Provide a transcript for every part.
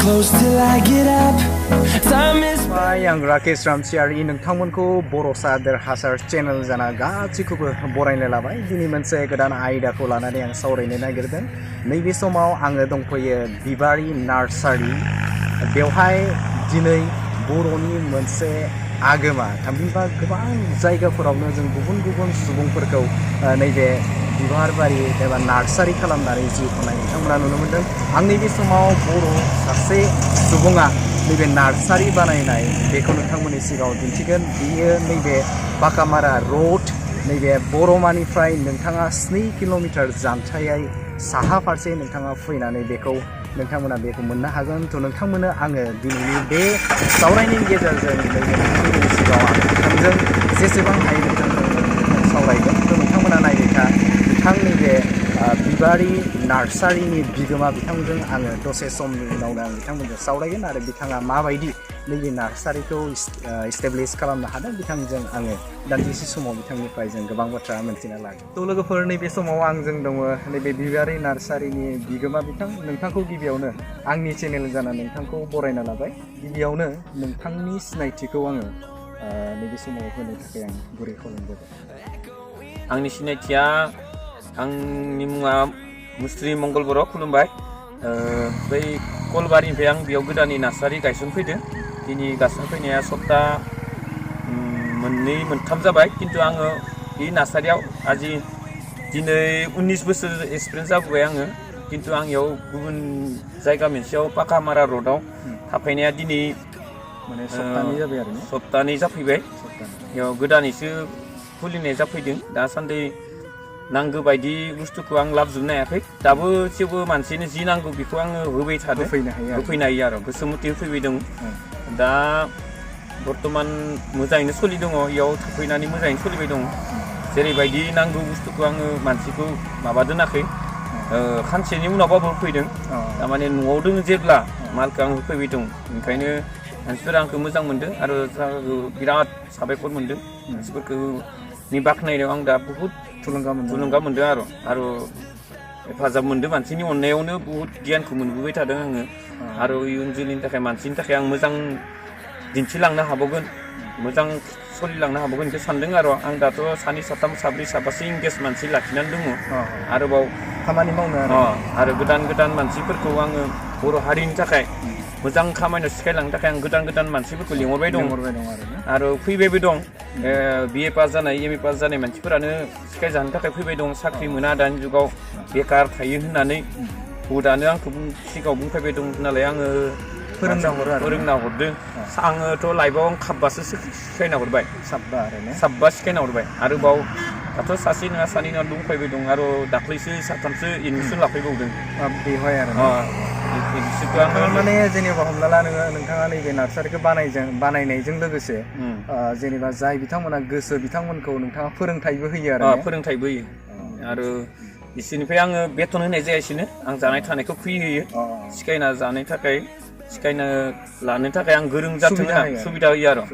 close till I get up. Time is आं राकेश रामसियारि नोंथांमोनखौ बर'सा देरहासार channel जाना गासैखौबो बरायनो लाबाय। दिनै मोनसे गोदान आयदाखौ लानानै आं सावरायनो नागिरदों। नैबे समाव आङो दंफैयो बिबारि नार्सारि। बेवहाय दिनै बर'नि मोनसे आगोमा थामहिनबा गोबां जायगाफोरावनो जों गुबुन गुबुन सुबुंफोरखौ नैबे बिबार बारि एबा नार्सारि खालामनानै जिउ खुंनाय नोंथांमोना नुनो मोनदों। आं नैबे समाव बर' सासे सुबुङा नैबे नार्सारि बानायनाय बेखौ नोंथांमोननि सिगाङाव दिन्थिगोन। बियो नैबे बाकामारा रड नैबे बर'मानिफ्राय नोंथाङा 2 किल'मिटार जानथायै साहा फारसे नोंथाङा फैनानै बेखौ नोंथांमोना बेखौ मोननो हागोन। थ' नोंथांमोननो आङो दिनैनि बे सावरायनायनि गेजेरजों नैबे नोंथांमोननि सिगाङाव आं नोंथांजों जेसेबां हायो नोंथांजों सावरायगोन। थ' नोंथांमोना नायबायथा बिथांनि बे बिबारि नार्सारिनि बिगोमा बिथांजों आङो दसे समनि उनावनो आं बिथांमोनजों सावरायगोन आरो बिथाङा माबायदि नैबे नार्सारिखौ इस्टेब्लिश खालामनो हादों बिथांजों आङो दान्दिसे समाव बिथांनिफ्राय जों गोबां बाथ्रा मोन्थिना लागोन। थ' लोगोफोर नैबे समाव आंजों दङ नैबे बिबारि नार्सारिनि बिगोमा बिथां। नोंथांखौ गिबियावनो आंनि चेनेल जाना नोंथांखौ बरायना लाबाय। गिबियावनो नोंथांनि सिनायथिखौ आङो नैबे समाव होनो थाखाय आं गुरै खावलायनाय जाबाय। आंनि सिनायथिया आंनि मुङा मुस्रि मंगल बर' खुलुमबाय। बै कलबारिनिफ्राय आं बेयाव गोदानै नार्सारि गायसनफैदों। दिनै गायसनफैनाया सप्ता मोननै मोनथाम जाबाय। खिन्थु आङो बे नार्सारियाव दिनै 19 बोसोर एक्सपिरियेन्स जाबोबाय आङो। खिन्थु आं इयाव गुबुन जायगा मोनसेयाव पाकामारा रडआव थाफैनाया दिनै माने सप्तानै जाबाय आरो सप्तानै जाफैबाय। बेयाव गोदानैसो खुलिनाय जाफैदों। दासान्दि नांगौ बायदि बुस्थुखौ आं लाबोजोबनो हायाखै। दाबो थेवबो मानसिनो जि नांगौ बेखौ आङो होबाय थादों। होफैनो हायो आरो गोसो मथे होफैबाय दं। दा बर्थमान मोजाङैनो सोलिदों। इयाव थाफैनानै मोजाङैनो सोलिबाय दं। जेरैबायदि नांगौ बुस्थुखौ आङो मानसिखौ माबा दोनाखै। खानसेनि उनावबाबो होफैदों। थारमाने न'आव दङ जेब्ला मालखौ आं होफैबाय दं। ओंखायनो मानसिफोरा आंखौ मोजां मोनदों आरो बिराद साबायखर मोनदों। मानसिफोरखौ बाख्नायनायाव आं दा बहुद थुलुंगा मोनदों आरो हेफाजाब मोनदों। मानसिनि अननायावनो बहुद गियानखौ मोनबोबाय थादों आङो। आरो इयुन जोलैनि थाखाय मानसिनि थाखाय आं मोजां दिन्थिलांनो हाबावगोन, मोजां सोलिलांनो हाबावगोन बेखौ सानदों आरो आं दाथ' 2, 3, 4, 5 इंगेज मानसि लाखिनानै दङ। आरोबाव खामानि मावनो आरो गोदान मानसिफोरखौ आङो बर' हारिनि थाखाय मोजां खामानियाव सिखायलांनो थाखाय आं गोदान मानसिफोरखौ लिंहरबाय दं आरो फैबायबो दं। BA पास जानाय MA पास जानाय मानसिफोरानो सिखायजानो थाखाय फैबाय दं। साख्रि मोना दानि जुगाव बेकार थायो होननानै बुहुदानो आंखौ सिगाङाव बुंफैबाय दं नालाय आङो फोरोंना हरदों। आङोथ' लाइफआव आं खाब्बासो सिखायना हरबाय। साब्बा सिखायना हरबाय। आरोबाव दाथ' सासे नङा सानै नङा दंफैबाय दं आरो दाख्लैसो 3-4सो एडमिसन लाफैबावदों बेवहाय आरो माने जेनेबा हमना ला नोंथाङा नैबे नार्सारिखौ बानायनायजों लोगोसे जेनेबा जाय बिथांमोना गोसो बिथांमोनखौ नोंथाङा फोरोंथाइबो होयो आरो फोरोंथाइबो होयो। आरो बिसोरनिफ्राय आङो बेथन होनाय जायासैनो आं जानाय थानायखौ फ्रि होयो। सिखायनो लानो थाखाय आं गोरों जाथों होनना सुबिदा होयो आरो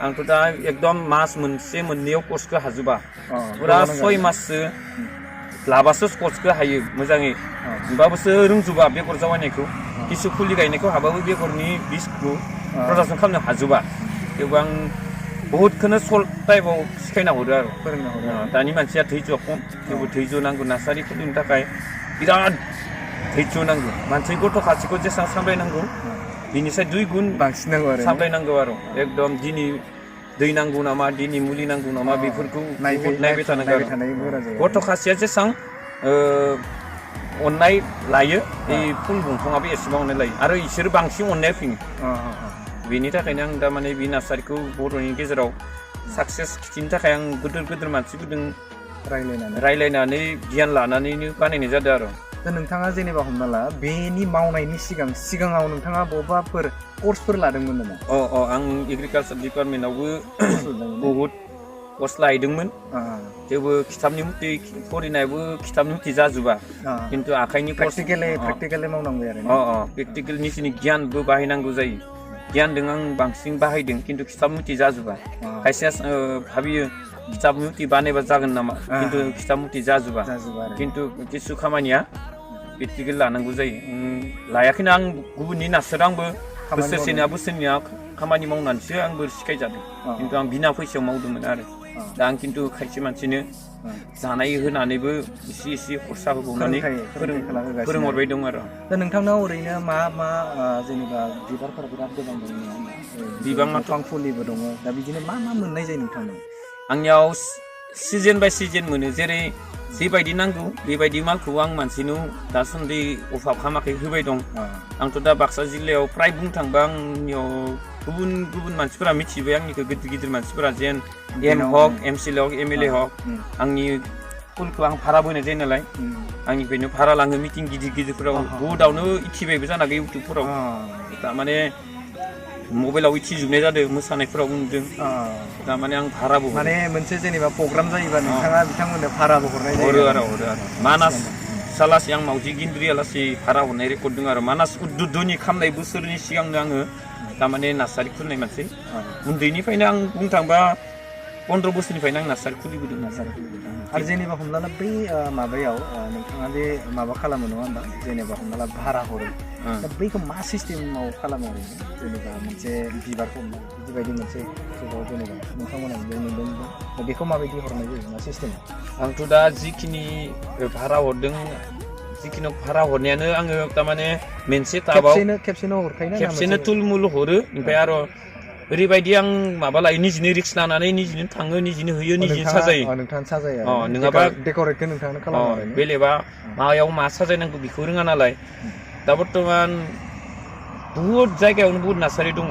आंथ' दा एकदम मास मोनसे मोननैयाव कर्सखौ हाजोबा। फुरा 6 माससो लाबासो कर्सखौ हायो मोजाङै। होमबाबोसो रोंजोबा बेगर जावायनायखौ। किसु फुलि गायनायखौ हाबाबो बेगरनि बिसखौ प्रडाक्सन खालामनो हाजोबा। थेवबो आं बहुदखौनो सर्ट टाइमाव सिखायना हरो आरो फोरोंना हरो। दानि मानसिया धैज्य'आ खम। थेवबो धैज्य' नांगौ। नार्सारि खुलिनो थाखाय बिराद धैज्य' नांगौ। मानसि गथ' खाथिखौ जेसेबां सामलायनांगौ बिनिसाय 2 गुन बांसिन नांगौ आरो सामलायनांगौ आरो एकदम दिनै दै नांगौ नामा, दिनै मुलि नांगौ नामा बेफोरखौ नायबाय थानांगौ आरो गथ' खासिया जेसेबां अननाय लायो बे फुल दंफाङाबो एसेबां अननाय लायो आरो इसोरो बांसिन अननाया फैयो। बेनि थाखायनो आं दा माने बे नार्सारिखौ बर'नि गेजेराव साक्सेस खिथिनो थाखाय आं गोदोर मानसिफोरजों रायलायनानै गियान लानानैनो बानायनाय जादों आरो। दा नोंथाङा जेनेबा हमना ला बेनि मावनायनि सिगाङाव नोंथाङा बबेबाफोर कर्सफोर लादोंमोन नामा? आं एग्रिकालसार डिपार्टमेन्टआवबो बहुद कर्स लाहैदोंमोन। थेवबो खिथाबनि मथे फरायनायाबो खिथाबनि मथे जाजोबा। खिन्थु आखाइनि प्रेक्टिकेलि मावनांगौ आरो प्रेक्टिकेल निजिनि गियानबो बाहायनांगौ जायो। गियानजों आं बांसिन बाहायदों खिन्थु खिथाब मथे जाजोबा। खायसेया भाबियो खिथाब मथे बानायबा जागोन नामा, खिन्थु खिथाब मथे जाजोबा। खिन्थु किसु खामानिया प्रेक्टिकेल लानांगौ जायो लायाखैनो आं गुबुननि नार्सार आंबो बोसोरसेनिया खामानि मावनानैसो आंबो सिखायजादों खिन्थु आं बिना फैसायाव मावदोंमोन आरो दा आं खिन्थु खायसे मानसिनो जानाय होनानैबो एसे खरसा होबावनानै फोरोंहरबाय दं आरो दा नोंथांनाव ओरैनो मा जेनेबा बिबारफोरा बिराद गोबां दङ नङा होमबा बिबाङाथ' बिफां फुलिबो दङ दा बिदिनो मा मोननाय जायो नोंथांनाव आंनियाव सिजन बाय सिजन मोनो जेरै जेबायदि नांगौ बेबायदि मालखौ आं मानसिनो दासान्दि अभाब खालामाखै होबाय दं आंथ' दा बाक्सा जिल्लायाव फ्राय बुंनो थांबा आंनियाव गुबुन मानसिफोरा मिथिबाय आंनिखौ गिदिर मानसिफोरा जेन एम हक एमसिएल हक एमएलए हक आंनि फुलखौ आं भारा बोनाय जायो नालाय आंनिफ्रायनो भारा लाङो मिटिं गिदिरफोराव बहुदावनो इथिबायबो जानो हागौ इउटुबफोराव थारमाने मबाइलाव इथिजोबनाय जादों मोसानायफोराव नुदों थारमाने आं भाराबो माने मोनसे जेनेबा प्रग्राम जायोबा नोंथाङा बिथांमोननो भाराबो हरनाय जायो हरो आरो मानास सालासि आं मावजि गिन्द्रियालासि भारा हरनाय रेकर्ड दं आरो मानास उद्दुनि खामनाय बोसोरनि सिगांनो आङो थारमाने नार्सारि खुलिनाय मानसि उन्दैनिफ्रायनो आं बुंनो थांबा 15 बोसोरनिफ्रायनो आं नार्सारि खुलिबोदों आरो जेनेबा हमना ला बै माबायाव नोंथाङा बे माबा खालामो नङा होमबा जेनेबा हमना ला भारा हरो दा बैखौ मा सिस्टेमाव खालामो ओरैनो जेनेबा मोनसे बिबारखौ बिदिबायदि मोनसे जेनेबा नोंथांमोना नुदों दा बेखौ माबायदि हरनाय जायो मा सिस्टेमाव आंथ' दा जिखिनि भारा हरदों जिखिनि भारा हरनायानो आङो थारमाने मोनसे टाबाव खेबसेनो तुलमुल हरो ओमफ्राय आरो ओरैबायदि आं माबा लायो निजिनो रिक्स लानानै निजिनो थाङो निजिनो होयो निजिनो साजायो नङाबा डेक'रेटखौ नोंथाङानो खालामो बेलेबा मायाव मा साजायनांगौ बेखौ रोङा नालाय दा बर्थमान बुहुद जायगायावनो बुहुद नार्सारि दङ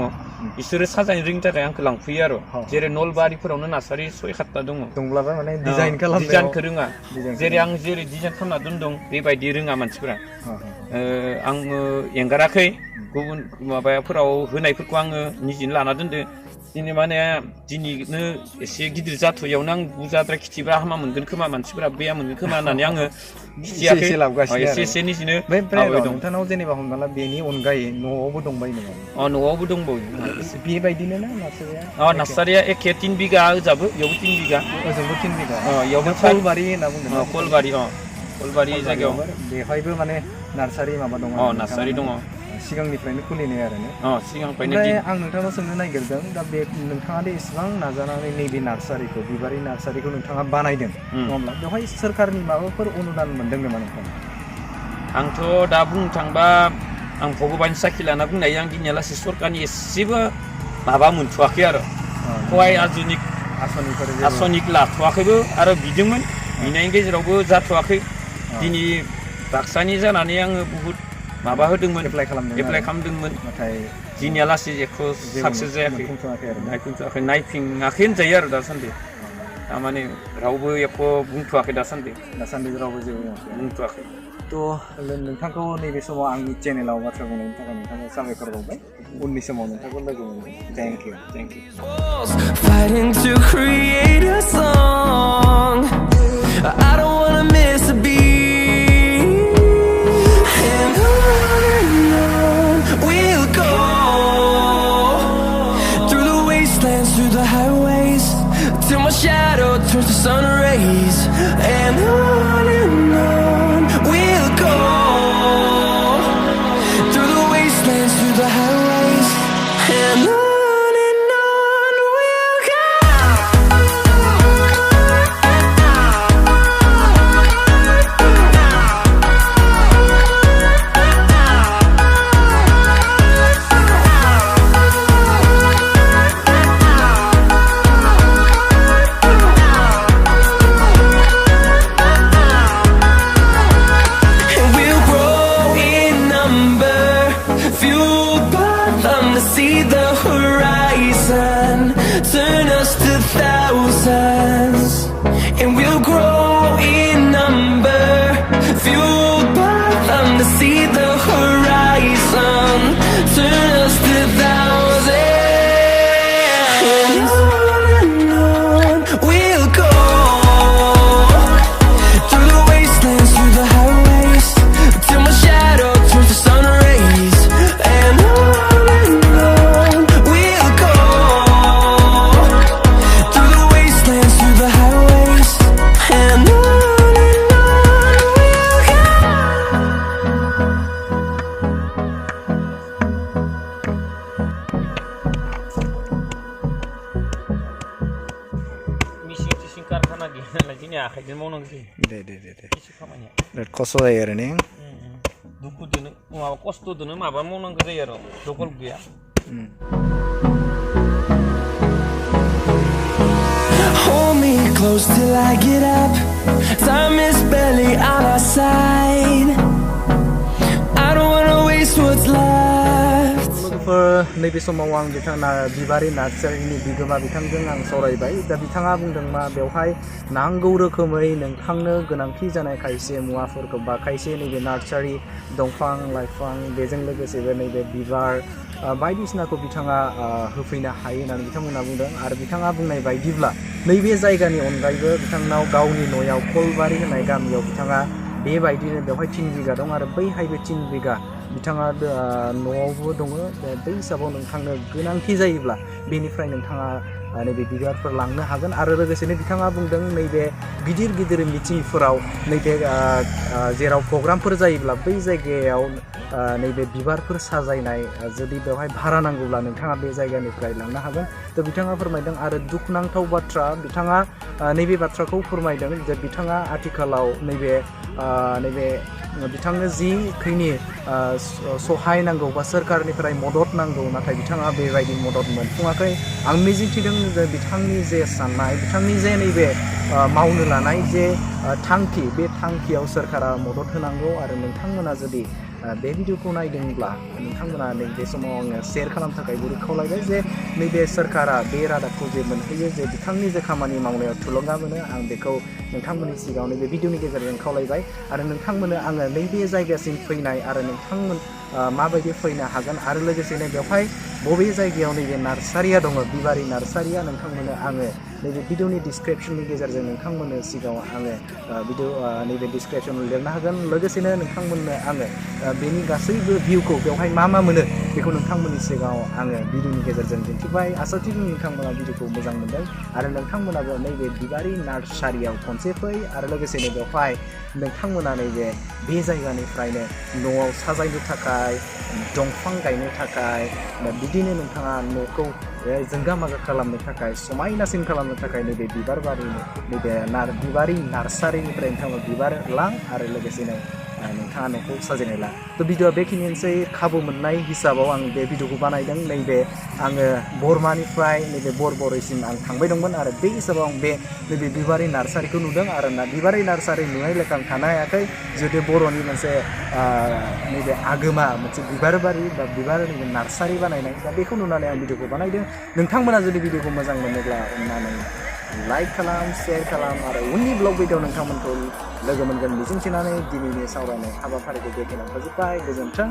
बिसोरो साजायनो रोङिनि थाखाय आंखौ लांफैयो आरो जेरै नलबारिफोरावनो नार्सारि 6-7ता दंब्लाबो माने डिजाइनखौ रोङा जेरै आं डिजाइन खालामना दोनदों बेबायदि रोङा मानसिफोरा आङो एंगाराखै गुबुन माबाफोराव होनायफोरखौ आङो निजिनो लाना दोनदो दिनै माने दिनैनो एसे गिदिर जाथ'यावनो आं बुरजाद्राय खिथिबा हामा मोनगोन खोमा मानसिफोरा बेया मोनगोन खोमा होननानै आङो खिथियाखै एसे निजिनो नोंथांनाव जेनेबा हमना ला बेनि अनगायै न'आवबो दंबायो नामा न'आवबो दंबावो बेबायदिनो ना नार्सारिया एखे 3 बिगा होजाबो बेयावबो 3 बिगा ओजोंबो 3 बिगा बेयावबो कलबारि होनना बुंदों कलबारि जायगायाव बेवहायबो माने नार्सारि माबा दङ नार्सारि दङ सिगांनिफ्रायनो खुलिनाय आरो सिगांनिफ्रायनो आं नोंथांनाव सोंनो नागिरदों दा बे नोंथाङा दे एसेबां नाजानानै नैबे नार्सारिखौ बिबारि नार्सारिखौ नोंथाङा बानायदों नङा होमब्ला बेवहाय सोरखारनि माबाफोर अनुदान मोनदों नामा नोंथाङा आंथ' दा बुंनो थांबा आं भगबान साखि लाना बुंनाय आं दिनैयालासि सरकारनि एसेबो माबा मोनथ'वाखै आरो खहाय आसनिक लाथ'वाखैबो आरो बिदोंमोन बिनायनि गेजेरावबो जाथ'वाखै दिनै बाक्सानि जानानै आङो बुहुद माबा होदोंमोन एप्लाइ खालामदोंमोन नाथाय दिनैयालासि एख' साक्सेस जायाखै नायफिङाखै होनजायो आरो दासान्दि थारमाने रावबो एख' बुंथ'वाखै दासान्दि रावबो जेबो बुंथ'वाखै थ' नोंथांखौ नैबे समाव आंनि चेनेलाव बाथ्रा बुंनायनि थाखाय नोंथांखौ साबायखर बावबाय उननि समाव नोंथांखौ लोगो मोनगोन thank you Fighting to create a song I don't wanna miss a beat and on we'll go through the wastelands, through the highways till my shadow turns to sun rays and on we'll go through the wastelands, through the highways and on. See the horizon turn us to thousands, and we'll grow in number, fueled by them to see the horizon turn us to thousands, and on we'll go through the wastelands, through the highways till my shadow turns to sun rays and on. We'll go through जोंनि आखाइजों मावनांगौ जायो दे एसे खामानिया बिराद खस्थ' जायो आरो ने दुखुदोनो माबा खस्थ'दोनो माबा मावनांगौ जायो आरो दखल गैया Hold me close till I get up. Time is barely on our side. I don't wanna waste what's left. लोगोफोर नैबे समाव आं बिथाङा बिबारि नार्सारिनि बिगोमा बिथांजों आं सावरायबाय दा बिथाङा बुंदों मा बेवहाय नांगौ रोखोमै नोंथांनो गोनांथि जानाय खायसे मुवाफोरखौ बा खायसे नैबे नार्सारि दंफां लाइफां बेजों लोगोसेबो नैबे बिबार बायदिसिनाखौ बिथाङा होफैनो हायो होननानै बिथांमोना बुंदों आरो बिथाङा बुंनाय बायदिब्ला नैबे जायगानि अनगायैबो बिथांनाव गावनि न'याव कलबारि होननाय गामियाव बिथाङा बेबायदिनो बेवहाय 3 बिगा दं आरो बैहायबो 3 बिगा बिथाङा न'आवबो दङ बै हिसाबाव नोंथांनो गोनांथि जायोब्ला बेनिफ्राय नोंथाङा नैबे बिबारफोर लांनो हागोन आरो लोगोसेनो बिथाङा बुंदों नैबे गिदिर गिदिर मिटिंफोराव नैबे जेराव प्रग्रामफोर जायोब्ला बै जायगायाव नैबे बिबारफोर साजायनाय जुदि बेवहाय भारा नांगौब्ला नोंथाङा बे जायगानिफ्राय लांनो हागोन थ' बिथाङा फोरमायदों आरो दुखुनांथाव बाथ्रा बिथाङा नैबे बाथ्राखौ फोरमायदों जे बिथाङा आथिखालाव नैबे बिथांनो जिखिनि सहाय नांगौ बा सोरखारनिफ्राय मदद नांगौ नाथाय बिथाङा बेबायदि मदद मोनफुङाखै आं मिजिंथिदों जे बिथांनि जे साननाय बिथांनि जे नैबे मावनो लानाय जे थांखि बे थांखियाव सोरखारा मदद होनांगौ आरो नोंथांमोना जुदि बे भिडिअखौ नायदोंब्ला नोंथांमोना नैबे समाव आङो शेयार खालामनो थाखाय गुरै खावलायबाय जे नैबे सोरखारा बे रादाबखौ जे मोनहैयो जे बिथांनि जे खामानि मावनायाव थुलुंगा मोनो आं बेखौ नोंथांमोननि सिगाङाव नैबे भिडिअनि गेजेरजों खावलायबाय आरो नोंथांमोननो आङो नैबे जायगासिम फैनाय आरो नोंथांमोन माबायदि फैनो हागोन आरो लोगोसेनो बेवहाय बबे जायगायाव नैबे नार्सारिया दङ बिबारि नार्सारिया नोंथांमोननो आङो नैबे भिडिअनि डिसक्रिपसननि गेजेरजों नोंथांमोननो सिगाङाव आङो भिडिअ नैबे डिसक्रिपसनाव लिरनो हागोन लोगोसेनो नोंथांमोननो आङो बेनि गासैबो भिउखौ बेवहाय मा मोनो बेखौ नोंथांमोननि सिगाङाव आङो भिडिअनि गेजेरजों दिन्थिबाय आसा थिदों नोंथांमोना भिडिअखौ मोजां मोनदों आरो नोंथांमोनाबो नैबे बिबारि नार्सारियाव खनसे फै आरो लोगोसेनो बेवहाय नोंथांमोना नैबे बे जायगानिफ्रायनो न'आव साजायनो थाखाय दंफां गायनो थाखाय बिदिनो नोंथाङा न'खौ जोंगा मागा खालामनो थाखाय समायनासिन खालामनो थाखाय नैबे बिबार बारिनि नैबे बिबारि नार्सारिनिफ्राय नोंथाङा बिबार लां आरो लोगोसेनो नोंथाङा न'खौ साजायनाय ला थ' भिडिअआ बेखिनियानोसै खाबु मोननाय हिसाबाव आं बे भिडिअखौ बानायदों नैबे आङो बरमानिफ्राय नैबे बरबरैसिम आं थांबाय दंमोन आरो बे हिसाबाव आं बे नैबे बिबारि नार्सारिखौ नुदों आरो बिबारि नार्सारि नुनाय लेखा आं थानो हायाखै जुदि बर'नि मोनसे नैबे आगोमा मोनसे बिबार बारि बा बिबारनि नार्सारि बानायनाय दा बेखौ नुनानै आं भिडिअखौ बानायदों नोंथांमोना जुदि भिडिअखौ मोजां मोनोब्ला अननानै लाइक खालाम शेयार खालाम आरो उननि ब्लग भिडिअ नोंथांमोनखौ लोगो मोनगोन मिजिंथिनानै दिनैनि सावरायनाय हाबाफारिखौ बेखिनियाव फोजोबबाय गोजोन्थों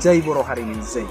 जै बर' हारिनि जै